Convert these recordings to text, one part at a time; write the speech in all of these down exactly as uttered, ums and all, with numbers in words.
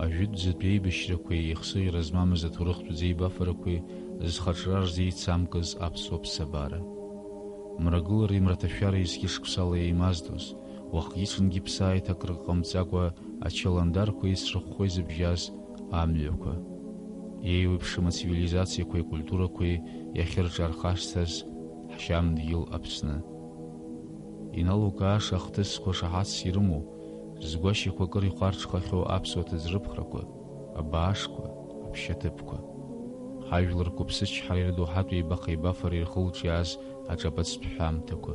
Ажәытәӡатәи аибашьрақәеи ихсыӷьра змамыз аҭоурыхтә ӡеибафарақәеи зхаҿра рзеицамкыз аԥсуа ԥсабара. Мрагылареи мраҭашәареи зқьышықәсала еимаздоз, уахгьы-ҽынгьы ԥсааиҭак рҟамҵакәа ачаландарқәа еицрыхәхәа изыбжьаз амҩақәа. Еиуеиԥшым ацивилизациақәеи акультурақәеи иахьырҿархашҭыз ҳшьам дгьыл Аԥсны. Иналукааша ахҭысқәа шаҳаҭс ирымоу, згәашьақәа акыр ихәарҽхахьоу аԥсуа ҭыӡрыԥхрақәа, абаашқәа, аԥшьаҭыԥқәа. Ҳажәлар қәыԥсычҳара ирдоуҳатәу еибаха-еибафара ирхылҿиааз аҿаԥыцтә ҳәамҭақәа.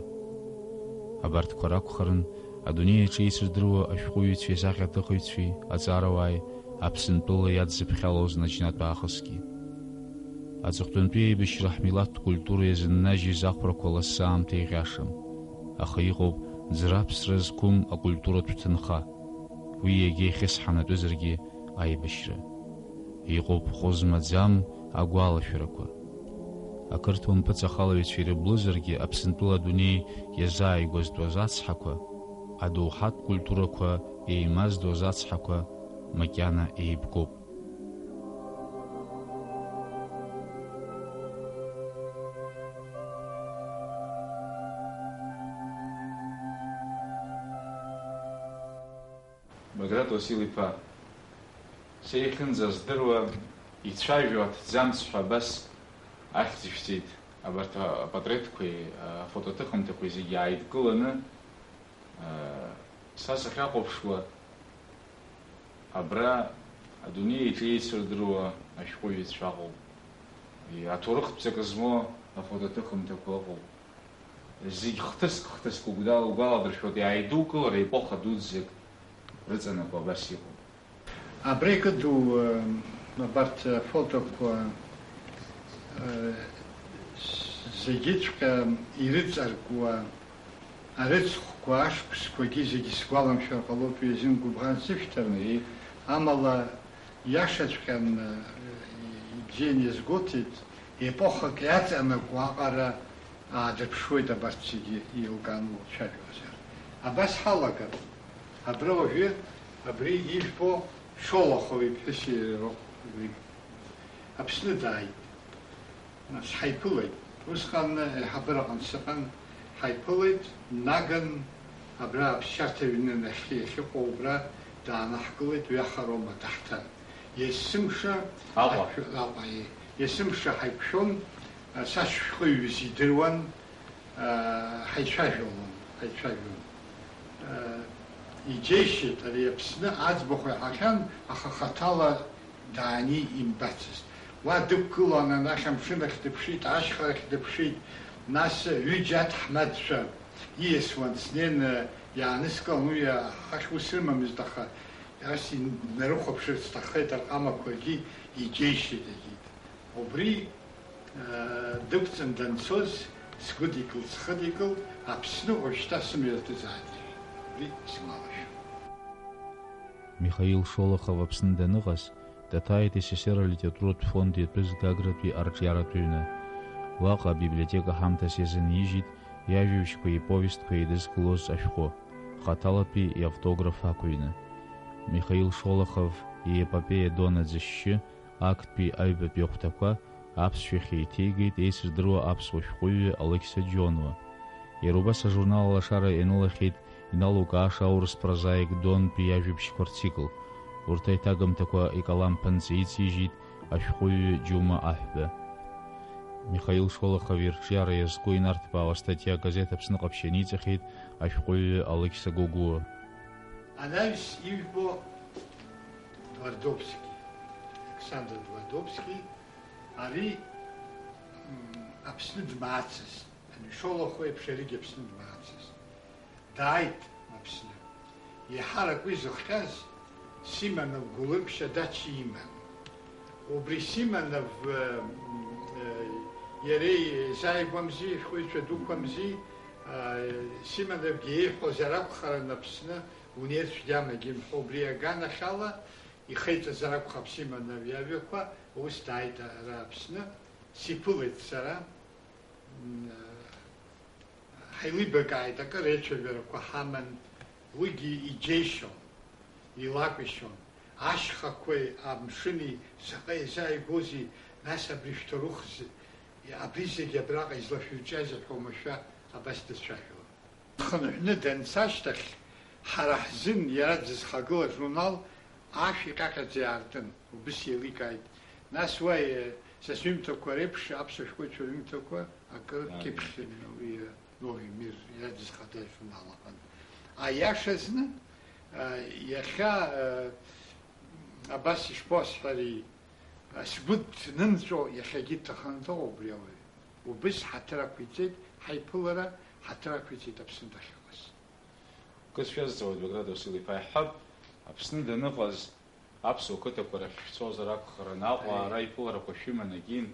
Абарҭқәа ракәхарын адунеи аҿы еицырдыруа ашәҟәыҩҩцәеи асахьаҭыхыҩцәеи, аҵарауааи, Аԥсынтәыла иадзыԥхьалоз наџьнатә аахысгьы. Аҵыхәтәантәи аибашьра ҳмилаҭтә культура иазыннажьыз ахәрақәа лассы аамҭа иӷьашам, аха иҟоуп ӡраԥсра зқәым акультуратә ҭынха, уи иагьа ихьысҳанатәызаргьы аибашьра. Иҟоуп хәы змаӡам агәалашәарақәа. Ақырҭуа мпыҵахалаҩцәа ирыблызаргьы, Аԥсынтәыла адунеи иазааигәазтәу азацҳақәа, адоуҳатә культурақәа еимаздоу азацҳақәа макьана еибгоуп. Баграт Уасил-иԥа, сеихьынӡаздыруа, ицәажәо аҭӡамц ҳәа абас ахьӡ ишәҵеит. Абарҭ апатреҭқәеи афотоҭыхымҭақәеи зегьы ааидкыланы, са сахьахәаԥшуа, абра адунеи аҿы еицырдыруа ашәҟәыҩҩцәа ыҟоуп. Аҭоурыхтә ҵак змоу афотоҭыхымҭақәа ыҟоуп. Зегь хҭыск-хҭыск угәдала-, угәаладыршәоит, иааидукылар, епоха дуӡӡак рыҵанакуа абас иҟоуп. Абра икыду, э, абарҭ афотоқәа, э, зегьыҵәҟьа ирыҵаркуа, арыцхәқәа, ашықәсқәагьы зегьы сгәаламшәар ҟалоит, уи азин гәыбӷан сышәҭарны. Амала, иашаҵәҟьан, э, ибзиан иазгәоҭеит, епохак иаҵанакуа аҟара аадырԥшуеит абарҭ зегьы еилкааны уцәажәозар. Абас ҳалагап. Абра уажәы абри ижәбо Шолохов иԥҳәыси иареи роуп. Уи Аԥсны дааит. Нас ҳаиԥылеит. Усҟан аиҳабыраҟны сыҟан. Ҳаиԥылеит, днаган абра аԥсшьарҭа аҩны нахьхьи иахьыҟоу убра даанаҳкылеит, ҩаха роума даҳҭан. Есымша Аҟәа. Ҳаиқәшәо-, Аҟәа, е-, есымша ҳаиқәшәон, а, са сшәҟәыҩҩы зидыруан, а, ҳаицәажәалон, ҳаицәажәон. А, иџьеишьеит, ари Аԥсны аӡбахә иаҳахьан, аха хаҭала даани имбацызт. Уа дықәгылан, анахь амшын ахь дыԥшит, ашьхарахь дыԥшит, нас ҩыџьа аҭаҳмадцәа ииасуан, снеины иааныскылан, уи ахахь ус рымамызт, аха ас инарыхәаԥшырц сҭаххеит, арҟамақәагьы иџьеишьеит, егьит. Убри, э, дықәҵан данцоз, сгәыдикылт, схыдикылт, Аԥсны уажәшьҭа сымҩа ртәызааит, иҳәеит. Убри сгәалашәом. Михаил Шолохов Аԥсны даныҟаз, даҭааит С С С Р алитературатә фонд иатәыз Гагратәи арҿиаратә ҩны. Уаҟа абиблиотека ҳамҭас иазынижьит иажәабжьқәеи иповестқәеи еидызкылоз ашәҟәы, хаҭалатәи иавтограф ақәыҩны. Михаил Шолохов иепопеиа Дон аӡышьшьы, актәи аҩбатәи ахәҭақәа аԥсшәахь еиҭеигеит еицырдыруа аԥсуа шәҟәыҩҩы Алықьса Џьонуа. Иара убас ажурнал Алашара ианылахьеит иналукааша аурыс прозаик Донтәи иажәабжьқәа рцикл. Урҭ аиҭагамҭақәа икалам ԥынҵа иҵижьит ашәҟәыҩҩы Џьума Аҳәба. Михаил Шолохов ирҿиара иазку инарҭбаау астатиа агазеҭ Аԥсны Ҟаԥшь ианиҵахьеит ашәҟәыҩҩы Алықьса Гогәуа. Анаҩс ижәбо Твардовски, Александр Твардовски, ари, м, Аԥсны дмаацызт, ани Шолохов еиԥш иаргьы Аԥсны дмаацызт. Дааит Аԥсны. Еиҳарак уи зыхҟьаз Симонов гәылрыԥшь адача иман. Убри Симонов, э, м, э, иареи еизааигәамзи, шәҟәыҩҩцәа дуқәамзи, э, Симоновгьы иеиҳәозар акәхарын Аԥсны унеир цәгьамагьы имҳәо, убри аганахьала ихеиҵазар акәхап Симонов иажәақәа, ус дааит ара Аԥсны, сиԥылеит сара, м, ҳаилибакааит, акыр еицәажәарақәа ҳаман, уигьы иџьеишьон, илакәишон. Ашьхақәеи амшыни заҟа еизааигәоузеи, нас абри шәҭоурых з-, абри зегьы абраҟа излашәырҿиазеи ҳәа уамашәа абас дацәажәон. Дхынҳәны данца ашьҭахь, ҳара ҳзын иара дызхагыла ажурнал ашә иҟьаҟьаӡа иаартын, убыс еиликааит. Нас уа, е, са сҩымҭақәа реиԥш аԥсуа шәҟәыҩҩцәа рҩымҭақәа акыр Ааи. Кьыԥхьын уи, е, Новый мир, иара дызхада ажурнал аҟны. Аиашазны, а, иахьа, а, абас ишԥасҳәари, а, сгәы днымҵәо иахьагьы дҭаханы дыҟоуп убри ауаҩы. Убыс ҳаҭыр ақәиҵеит, ҳаиԥылара ҳаҭыр ақәиҵеит Аԥсны дахьыҟаз. Кы сшәазҵаауеит, Баграт Васил-иԥа, иаҳҳәап, Аԥсны даныҟаз, аԥсуа қыҭақәа рахь шәцозар акәхарын, Аҟәа Аиеи. Ара иԥыларақәа шәыман егьин,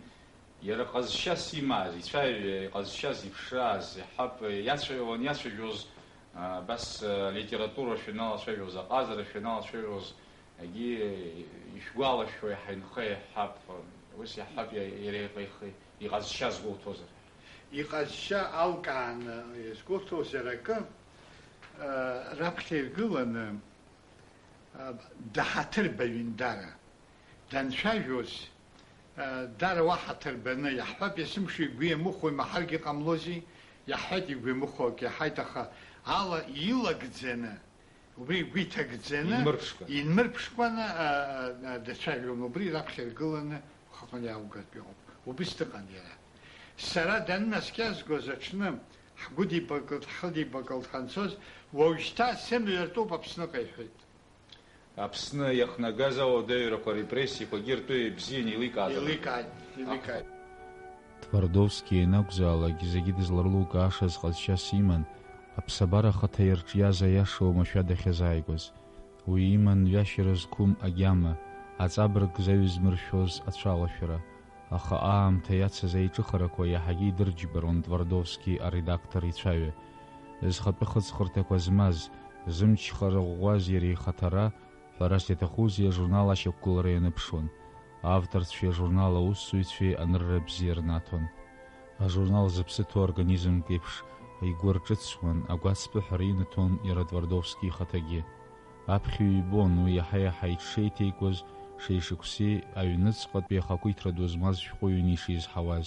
иара ҟазшьас имаз, ицәажәа, иҟазшьаз, иԥшрааз, иаҳҳәап, иацәажәон, иацәажәоз, а, абас, а, литература шәаналацәажәоз, аҟазара шәаналацәажәоз, егьи ишәгәалашәо иаҳа инхо иаҳҳәап, ус иаҳҳәап, иа-, иара иҟ-, ихы, иҟазшьа згәоуҭозар. Иҟазшьа алкааны иазгәоуҭозар акы, а, раԥхьа иргыланы, а, даҳаҭырбаҩын дара. Данцәажәоз, а, дара уа ҳаҭырбаны, иаҳҳәап, есымша игәы иамыхәо имаҳаргьы ҟамлози, иаҳҳәеит, игәы иамыхәо акы иаҳаит, аха ала илагӡаны, убри игәы иҭагӡаны, Инмырԥшкәа. Инмырԥшкәаны, а, а, а, дацәажәон, убри раԥхьа иргыланы ухаҟны иааугартә иҟоуп. Убыс дыҟан иара. Сара данынаскьазгоз аҽны, ҳгәыдибакылт, ҳхыдибакылт ҳанцоз, уажәшьҭа сымҩа ртәуп Аԥсныҟа, иҳәеит. Аԥсны иахнагаз ауадаҩрақәа, репрессиақәагьы ртәы ибзианы еиликаазар. Еиликааит, еиликааит. Твардовски ианакәзаалак зегьы дызларлукаашаз ҟазшьас иман, аԥсабара ахаҭа иарҿиаз аиаша уамашәа дахьазааигәаз. Уи иман ҩашьара зқәым агьама, аҵабырг заҩ змыршәоз ацәалашәара. Аха аамҭа иацыз аиҿыхарақәа иаҳагьы идырџьбарон Твардовски аредактор ицәаҩа. Зхатәы хыҵхырҭақәа змаз, зымчхара ӷәӷәаз иара ихаҭара, ҳәарас иаҭахузеи, ажурнал ашьақәгылара ианыԥшуан. Авторцәеи ажурнал аусзуҩцәеи анырра бзиа рнаҭон. Ажурнал зыԥсы ҭоу организмк еиԥш игәы рҿыцуан, агәацԥыҳәара инаҭон иара Твардовски ихаҭагьы. Аԥхьаҩ ибон уи иаҳа-иаҳа иҽшеиҭеикуаз, шеишықәсеи аҩныҵҟатәи ахақәиҭра ду змаз шәҟәыҩҩны ишизҳауаз.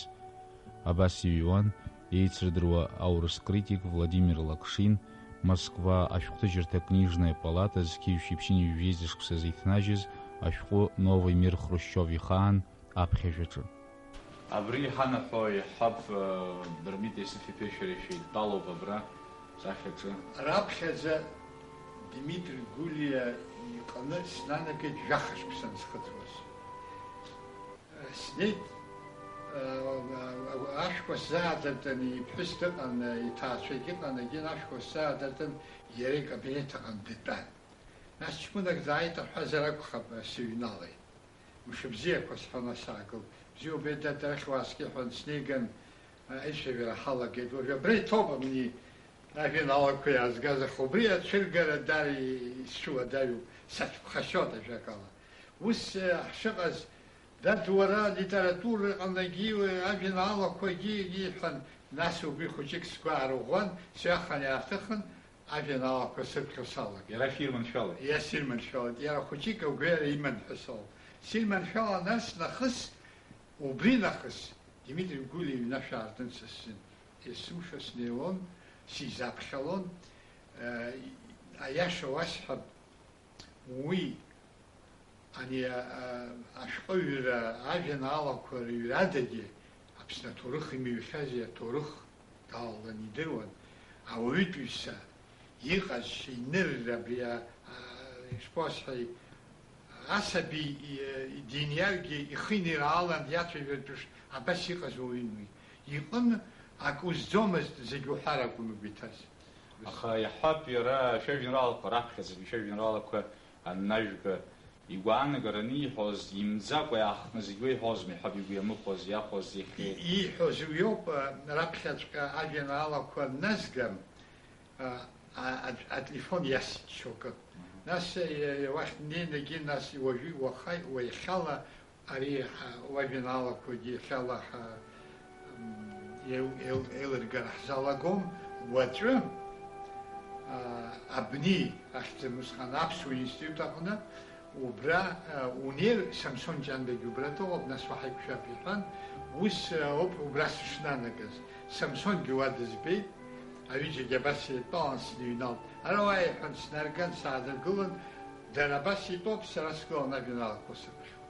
Абас иҩуан еицырдыруа аурыс критик Владимир Лакшин, Москва, ашәҟәҭыжьырҭа Книжная палата зқьи жәшәи ԥшьынҩажәи жәеиза шықәсазы иҭнажьыз ашәҟәы Новый мир Хрущев ихаан аԥхьажәаҿы. Абри иҳанаҳәо иаҳҳәап, э, Дырмит Есыф-иԥеи шәареи шәеидтәалоуп абра, сахьаҿы. Раԥхьаӡа Димитри Гулиа иҟны снанагеит жәаха шықәса ансхыҵуаз. Снеит, э, ашәқәа сзаадыртын, иԥҳәыс дыҟан, иҭаацәагьы ыҟан, егьин ашәқәа сзаадыртын, иара икабинет аҟны дтәан. Нас ҷкәынак дааит аҳәазар акәхап, сыҩналеит. Мшыбзиақәа сҳәон, саагылт. Бзиоуп, дад, арахь уааскьа, ҳәа снеиган, аицәажәара ҳалагеит. Уажә абра иҭоуп абни ажәеинраалақәа иаазгаз, аха убри ацәыргара даара исцәуадаҩуп, сацәԥхашьоит, ажәакала. Ус, э, ҳшыҟаз, дад, уара алитература аҟынгьы, э, ажәеинраалақәагьы, иҳәан, нас убри хәыҷык сгәы аарыӷәӷәан, сҩахан иаарҭыхын, ажәеинраалақәа сырԥхьо салагеит. Иара шәирманшәалеит? Иа сирманшәалеит. Иара хәыҷык агәаҩара иман ҳәа соуп. Сирманшәалан, нас нахыс, убри нахыс, Димитри Гулиа иҩны ашә аартын са сзын. Есымша снеилон, сизаԥхьалон. Э, аиаша уасҳәап, уи Ани, а, а, ашәҟәыҩҩра ажәеинаалақәа рыҩрадагьы Аԥсны аҭоурых имыҩхьази, аҭоурых далаланы идыруан, ауаҩытәыҩса иҟазшьа, инырра, абри, а, а, ишԥасҳәари, асаби, и, диниаргьы ихы инеираалан иацәажәартә еиԥш, абас иҟаз уаҩын уи. Иҟын, акы узӡомызт, зегь уҳәар акәын угәы иҭаз. Аха иаҳҳәап, иара шәажәеинраалақәа раԥхьаӡатәи шәажәеинраалақәа аннажәга, игәаанагараны ииҳәоз, имӡакәа иаахтны зегь уеиҳәозма, иҳәап, игәы иамыхәоз, иахәоз, ихьи. И-, ииҳәоз уиоуп, а, раԥхьаҵәҟьа ажәеинраалақәа назга, а, а, а, ателефон иасит шьоукы. Мгм. Нас, е, е, уахь днеинагьы, нас уажәы, уаха, уа иахьала ари, ҳа, уажәеинраалақәагьы иахьала ҳа, м, еил-, еил-, еилыргара ҳзалагом. Уаҵәы, а, абни ахьӡын усҟан аԥсуа институт аҟны Убра, э, унеир, Самсон Ҷанбагьы убра дыҟоуп, нас уаҳа иқәшәап, иҳәан. Ус, э, ауп убра сышнанагаз. Самсонгьы уа дызбеит, аҩыџьагьы абас еидтәалан сныҩналт. Ара уа иҳәан, снарган, саадыргылан, дара абас итәоуп, сара сгылан ажәеинраалақәа срыԥхьон.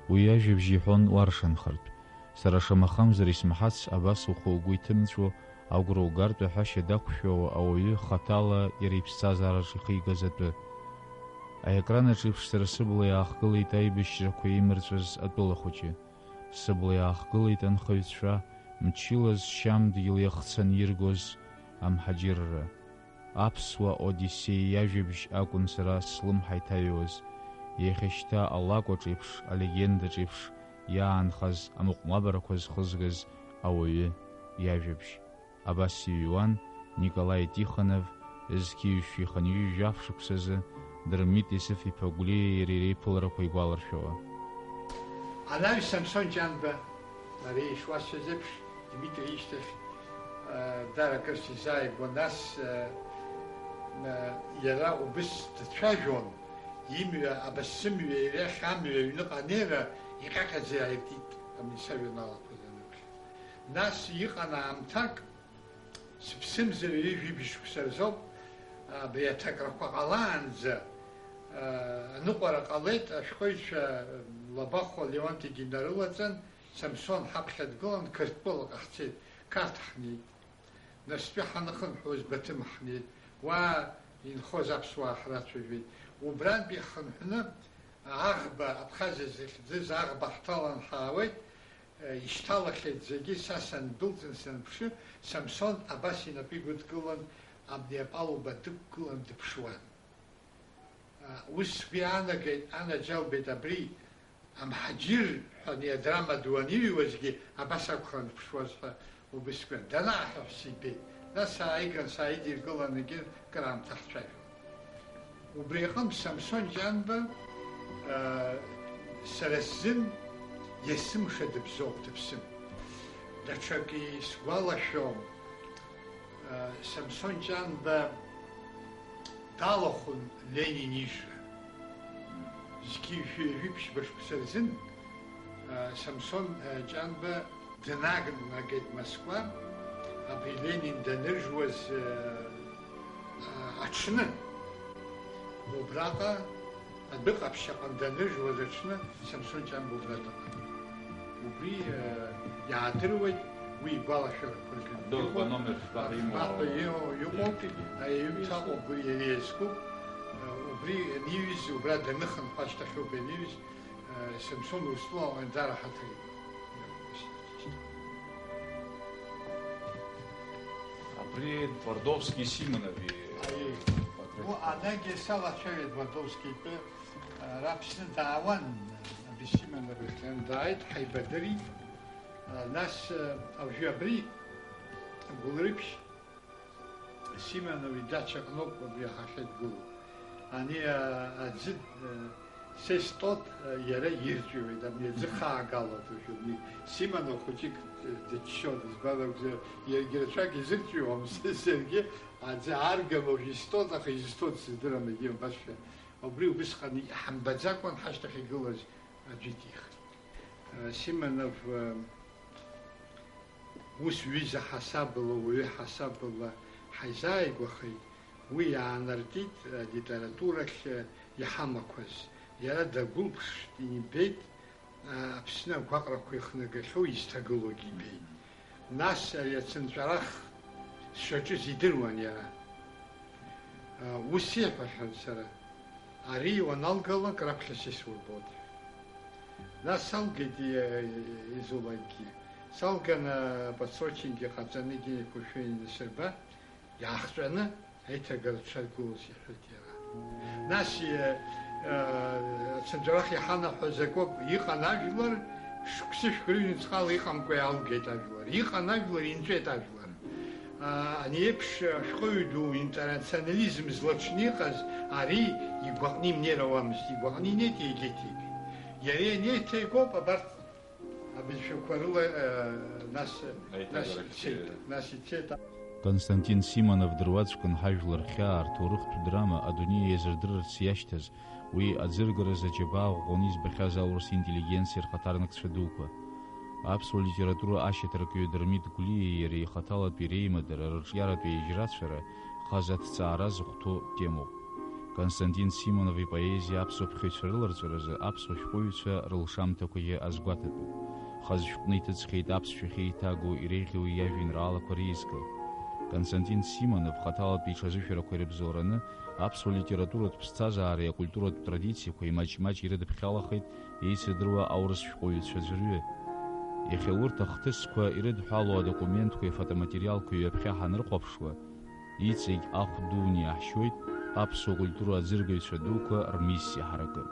Уи ажәабжь иҳәон уаршанхартә. Сара шамахамзар исмаҳац, абас ухы угәы иҭымҵәо, агәра угартә аҳәашьа дақәшәауа ауаҩы хаҭала иара иԥсҭазаараҿ ихигаз атәы. Аекран аҿы еиԥш сара сыбла иаахгылеит аибашьрақәа еимырҵәаз атәыла хәыҷы. Сыбла иаахгылеит анхаҩцәа, мчыла зшьам дгьыл иахцаны иргоз амҳаџьырра. Аԥсуа Одиссеи иажәабжь акәын сара слымҳа иҭаҩуаз, иахьа шьҭа алакәаҿ еиԥш, алегендаҿ еиԥш иаанхаз амыҟәмабарақәа зхызгаз ауаҩы иажәабжь. Абас иҩуан Николаи Тихонов зқьи жәшәи хынҩажәи жәаф шықәсазы Дырмит Есыф-иԥа Гәлиеи иареи реиԥыларақәа игәаларшәауа. Анаҩс Самсон Ҷанба, ари ишуасҳәаз еиԥш, Дмитри ишьҭахь, а, даара акыр сизааигәан, нас, а, а, иара убыс дцәажәон, имҩа, абасымҩа, иара иахь амҩа аҩныҟа анеира иҟьаҟьаӡа иааиртит амнисажәаналақәа даныԥхьа. Нас иҟан аамҭак, сыԥсымзар ҩажәи жәибжь шықәса рзоуп, абри аҭакрақәа ҟалаанӡа, а, аныҟәара ҟалеит, ашәҟәыҩҩцәа Лабахәуа Леуанти-гьы нарылаҵан, Самсон ҳаԥхьа дгылан, Қырҭтәылаҟа ҳцеит, Қарҭ ҳнеит. Настәи ҳанахынҳәуаз Баҭым ҳнеит, уа инхоз аԥсуаа ҳрацәажәеит. Убрантәи ҳхынҳәны аӷба, Абхазиа захьӡыз аӷба ҳҭалан ҳаауеит, ишьҭалахьеит зегьы, са сандәылҵын санԥшы, Самсон абас инапы игәыдкылан, абни апалуба дықәгылан дыԥшуан. Ус сгәы иаанагеит, анаџьалбеит, абри амҳаџьыр ҳәа адрама ду аныҩуазгьы абас акәхарын дыԥшуаз ҳәа убысгьы. Данааҳәа ҳәа сибеит. Нас сааиган сааидиргылан, егьырҭ кыраамҭа ҳцәажәон. Убри аҟынтә Самсон Ҷанба, аа, сара сзын есымша дыбзоуп, дыԥсым. Даҽакы исгәалашәом, аа, Самсон Ҷанба далахәын Ленин ижра. Зқьи жәшәи ҩажәи ԥшьба шықәса рзын, аа, Самсон, аа, Ҷанба днагнагеит Москва, абри Ленин даныржуаз, э, а, аҽны. Убраҟа адәы ҟаԥшь аҟны даныржуаз аҽны Самсон Ҷанба убра дыҟан. Убри, э, иаадыруеит уи игәалашәарақәа рҿы. Адәыӷба иҟоуп, номер фба имоу. Фба имоу, иҟоуп, аҩымҭа аҟоуп, убри иара иазкуп. Э, убри аниҩыз, убра даныхынҳә ашьҭахьоуп ианиҩыз. Самсон Урыстәыла аҟны даара ҳаҭыр имоуп. Абри Твардовски Симонов-и Аиеи. Портрет. Уи анагьы салацәажәеит Твардовски итәы, ара Аԥсны даауан, абри Симонов ихьан дааит, ҳаибадырит. Нас, уажәы абри Гәылрыԥшь Симонов идача аҟноуп абри ҳахьадгылоу. Ани, а, аӡы, а, сестот, а, иара ирҵәиуеит, абни аӡы хаагалоит, уажәы абни Симонов хәыҷык, а, дыччон, избан акәзар, иаргьы рацәак изырҵәиуамызт, саргьы аӡы аарган, уажә истот, аха изыстот сыздырам, егьи абасшәа. Убри убысҟан иҳамбаӡакәан ҳашьҭахь игылаз аӡәы иҭихит. А, Симонов, а, Ус ҩыза ҳасабала, уаҩы ҳасабала ҳаизааигәахеит, уи иаанартит алитературахь иҳамақәаз. Иара дагәылԥшт, ибеит, Аԥсны агәаҟрақәа ихнагахьоу изҭагылоугьы ибеит. Нас ари ацынҵәарах сшаҿыз идыруан иара. Ус иҳәахьан сара, ари уаналгалак раԥхьа сисурбоит. Нас салгеит и-, изулакгьы. Салган, а, подсрочникгьы ҟаҵаны, егьи еиқәыршәаны инасырба, иаахҵәаны аиҭагара дшадгылоз иҳәеит иара. Нас и-, а, ацынҵәарах иҳанаҳәоз акоуп, иҟан ажәлар, шықәсышәк рыҩнуҵҟала иҟамкәа иалгеит ажәлар. Иҟан ажәлар, инҵәеит ажәлар. Ани еиԥш ашәҟәыҩҩы ду, интернационализм злаҽны иҟаз, ари игәаҟны имнеир ауамызт, игәаҟны инеит, егьиҭеит. Иара ианеиҭеигоуп, абарҭ абызшәақәа рыла, э, нас, нас ицеит, нас ицеит. Константин Симонов дыруаӡәкын ҳажәлар хьаа рҭоурыхтә драма адунеи иазырдырырц иашьҭаз, Уи аӡыргаразы аџьабаа ӷәӷәаны избахьаз аурыс интеллигенциа рхаҭарнакцәа дуқәа. Аԥсуа литература ашьаҭаркҩы Дырмит Гәлиеи иареи ихаҭалатәи реимадара, рыҿиаратә еижьрацәара хазы аҭҵаара зыхәҭоу темоуп. Константин Симонов ипоезиа аԥсуа ԥхьаҩцәа рыларҵәаразы аԥсуа шәҟәыҩҩцәа рылшамҭақәагьы азгәаҭатәуп. Хазы шәҟәны иҭыҵхьеит аԥсшәахьы еиҭагоу иреиӷьу иажәеинраалақәа реизга. Константин Симонов хаҭалатәи иҽазышәарақәа ирыбзоураны аԥсуа литературатә ԥсҭазаареи акультуратә традициақәеи маҷ-маҷ ирыдыԥхьалахеит еицырдыруа аурыс шәҟәыҩҩцәа ӡәырҩы. Иахьа урҭ ахҭысқәа ирыдҳәалоу адокументқәеи афотоматериалқәеи ҩаԥхьа ҳанрыхәаԥшуа, иҵегь ахә дуны иаҳшьоит аԥсуа культура аӡыргаҩцәа дуқәа рмиссиа ҳаракы.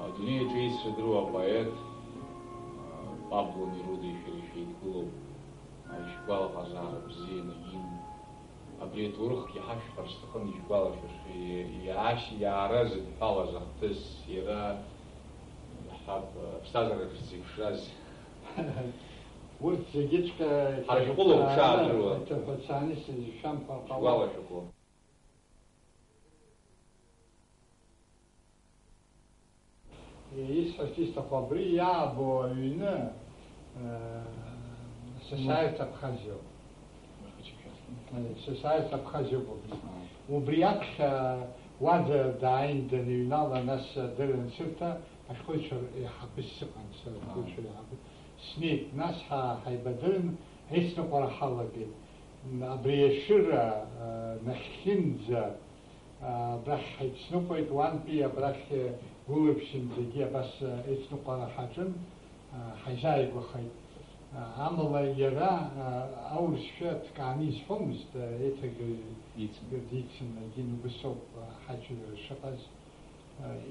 Адунеи аҿы еицырдыруа апоет Пабло Неруда ишәара ишәеидгылоуп. Ишәгәалаҟазаара бзианы ин. Абри аҭоурыхгьы ҳашәҳәар сҭахын, ишәгәалашәар, иаашьа иаара зыдҳәалаз ахҭыс, иара ҳаб, аԥсҭазаара ҿыц зеиԥшраз. Урҭ зегьыҵәҟьа ҳара шәҟәыла угәы шаадыруа. Иҭаҳәацааны сызшәамҳәар ҟалап. Шәгәалашәақәо. Исҳәарц исҭаху абри иаабо аҩны, э, Сасааирҭа Абхазиоуп. Сасааирҭа Абхазиоуп абри. Убри аԥхьа уа да-, дааин даныҩнала, нас дырын сырҭа ашәҟәыҩҩцәа еиҳабыс сыҟан, сара ашәҟәыҩҩцәа еиҳабы. Снеит, нас ҳа-, ҳаибадырын, аицныҟәара ҳалагеит. Абри ашәыра, э, нахьхьынӡа, Абрахь ҳаицныҟәеит, уантәи абрахь гәылыбжьынӡагьы абас еицныҟәара ҳаҿын, ҳаизааигәахеит. Амала иара аурысшәа ҭкааны изҳәомызт, еиҭагьы дицын, дицын, егьин убыс ауп ҳаиҿыҩра шыҟаз.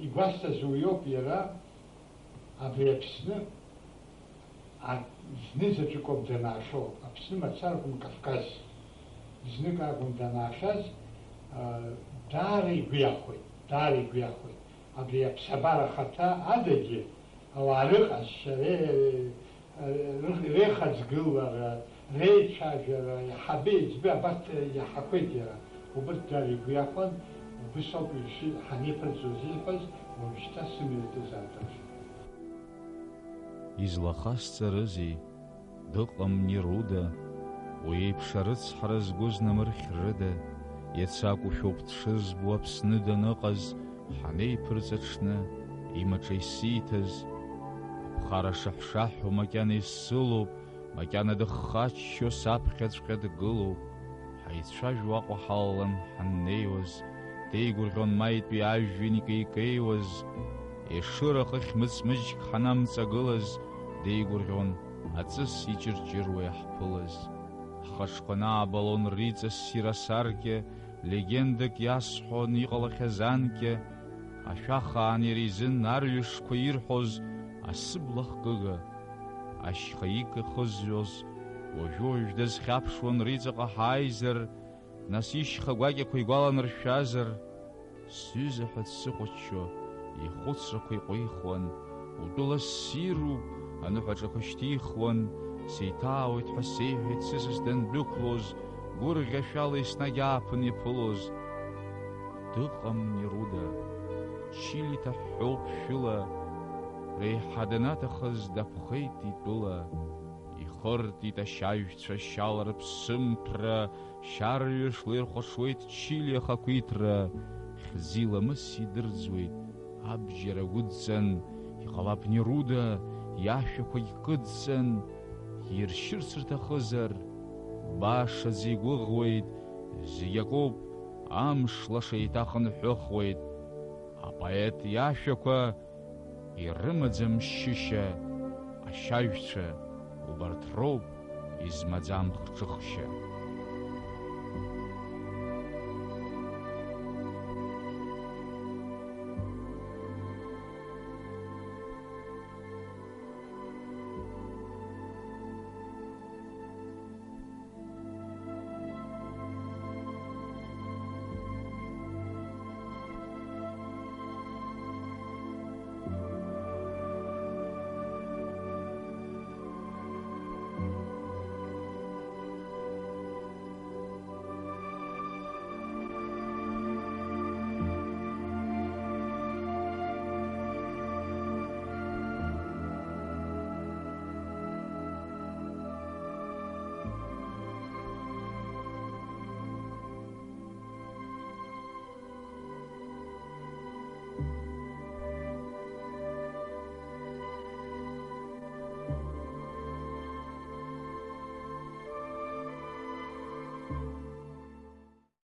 Игәасҭаз уиоуп иара, абри Аԥсны А, зны заҵәык ауп данаахьоу, Аԥсны мацара акәым, Кавказ знык акәым данаахьаз, а, даара игәы иахәеит, даара игәы иахәеит. Абри аԥсабара ахаҭа адагьы, ауаа рыҟазшьа, ре-, ре-, реихаҵгылара, реицәажәара, иаҳабы-еиҵбы абарҭ иаҳақәеит иара. Убырҭ даара игәы иахәан, убыс ауп иши-, ҳанеиԥырҵуаз ииҳәаз, уажәшьҭа сымҩа тызааит. Излахасҵарызеи? Дыҟам Неруда, уи еиԥш арыцҳара згәы знамырхьрыда, иацы акәушәоуп дшызбо Аԥсны даныҟаз, ҳанеиԥырҵ аҽны, имаҿа исиҭаз, аԥхара шаҳәшаҳәо макьана исылоуп, макьана дыххаччо саԥхьаҵәҟьа дгылоуп. Ҳаицәажәо Аҟәа ҳалалан ҳаннеиуаз, деигәырӷьон маитәи ажәҩан икеикеиуаз, Ешыра хыхь мыҵмыџьк ҳанамҵагылаз, деигәырӷьон аҵыс иҷырҷыруа иаҳԥылаз. Ҳхаҿқәа наабалон риҵас ссир асаркьа, легендак иасҳәон иҟалахьаз анкьа, ашәахаан иара изын арҩашқәа ирҳәоз асыбла хкыга, ашьха ик ихызҩоз, уажәы-уажә дазхьаԥшуан риҵаҟа ҳааизар, нас ишьха гәакьақәа игәаланаршәазар, сҩыза ҳәа дсыхәаччо, ихәыцрақәа иҟәихуан, утәыла ссируп, аныҳәаҿақәа шьҭихуан, сеиҭаауеит ҳәа сеиҳәеит сысас дандәықәлоз, гәырӷьашәала еснагь ааԥын иаԥылоз. Дыҟам Неруда, Чили ҭаҳәҳәоуп шәыла, реиҳа данаҭахыз даԥхеит итәыла, ихыртит ашьажәцәа шьала рыԥсымҭәра, шьарҩашла ирхәаҽуеит Чили ахақәиҭра, хьӡи ламыси дырӡуеит, абџьар агәыдҵан, иҟалап Неруда, иашәақәагь кыдҵан, иршьырц рҭахызар, башаӡа игәыӷуеит, зегь акоуп, амш лаша еиҭахынҳәыхуеит. Апоет иашәақәа ирымаӡам шьышьа, ашьажәцәа убарҭ роуп измаӡам хҿыхшьа.